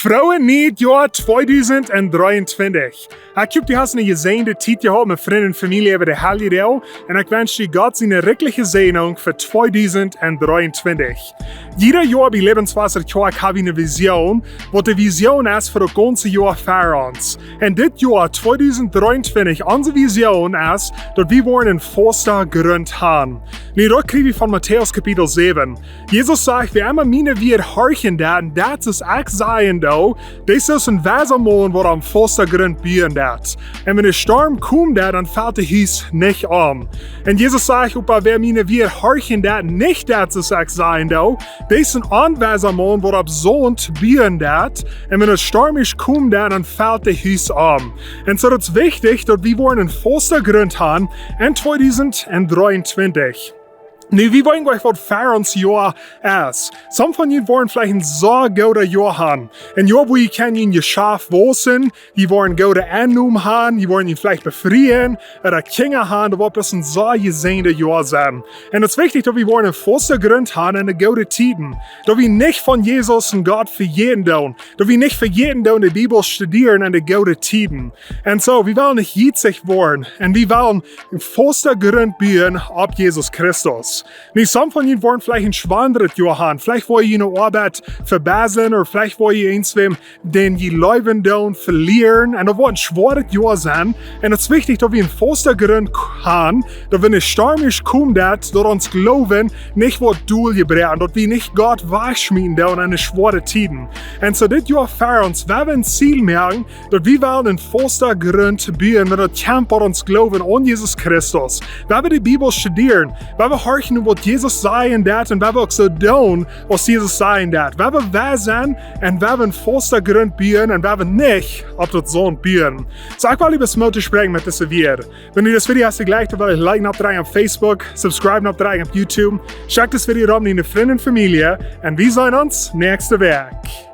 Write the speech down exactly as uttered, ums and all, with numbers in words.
Broa, nieet Joa tweedusent dreeuntwintich. Ekj hop, du hast eene jesäajende Tiet jehaut met Frind un Famielje äwa de Heljedoag. Un ekj wensch die Gott siene rikjliche Säajnunk fa tweedusent dreeuntwintich. Jieda Joa bie Lebenswasser Kjoakj hab wie eene Vision, waut de Vision es fa daut gaunze Joa ver ons. Un dit Joa tweedusent dreeuntwintich, onse Vision es, daut wie woaren een fausta Grunt han. Nu, daut kjrie wie von Matäus Kapitel säwen. Jesus sajcht: Wäa emma miene Wieed horchen deit un deit, soo aus ekj sajen doo, dee es soo aus een weisa Maun, waut opp fausta Grunt buen deit. Un wan de Storm komen deit, dan felt daut Hus nich om. Un Jesus sajcht: Oba wäa miene Wieed horchen deit un nich deit, soo aus ekj sajen doo, dee es een onweisa Maun, waut opp Saunt buen deit. Un wan daut stormisch komen deit, dan felt daut Hus om. Un soo, daut es wichtich, daut wie woaren een fausta Grunt han en tweedusent dreeuntwintich. Nu, wie weeten nich, waut ver ons Joa es. Some von junt woaren veleicht een soo goodet Joa han. Een Joa, wua jie kjennen jun Jeschaft wausen, jie woaren goode Ennom han, jie woaren junt veleicht befrieen, ooda Kjinja han, daut woat bloos een soo jesäajendet Joa sennen. Un daut es wichtich, daut wie woaren een fausta Grunt han en de goode Tieden. Daut wie nich von Jesus un Gott vejäten doonen. Daut wie nich vejäten doonen de Bibel studieren en de goode Tieden. Un soo, wie wellen nich jietsich woaren. Un wie wellen een fausta Grunt buen opp Jesus Christus. Nu, some von junt woaren veleicht een schwoaret Joa han. Veleicht woa jie june Oabeit vebeslen, ooda veleicht woa jie eent, wäm, dän jie leewen doonen, velieren. Un daut woat een schwoaret Joa sennen. Un daut es wichtich, daut wie een fausta Grunt han, daut wan de Storm komen deit, daut ons Gloowen nich woat doljebroaken, daut wie nich Gott wajchschmieten doonen en de schwoare Tieden. Un soo, dit Joa ver ons, wie haben een Ziel moaken, daut wie wellen een fausta Grunt buen, wan daut kjemt opp ons Gloowen aun Jesus Christus. Wie haben de Bibel studieren, wie haben horchen, waut Jesus sajen deit, un wie haben uk soo doonen, aus Jesus sajen deit. Wie haben weis sennen un wie haben een fausta Grunt buen un wie haben nich opp daut Saunt buen. Soo, ekj well die bloos Moot toospräakjen met dise Wieed. Wan die dit Video haft jejlikjt, dan well die liken oppdrekjen opp Facebook, subscriben oppdrekjen opp YouTube. Schekj dit Video rom aun diene Frind un Famielje un wie seenen ons näakjste Wäakj.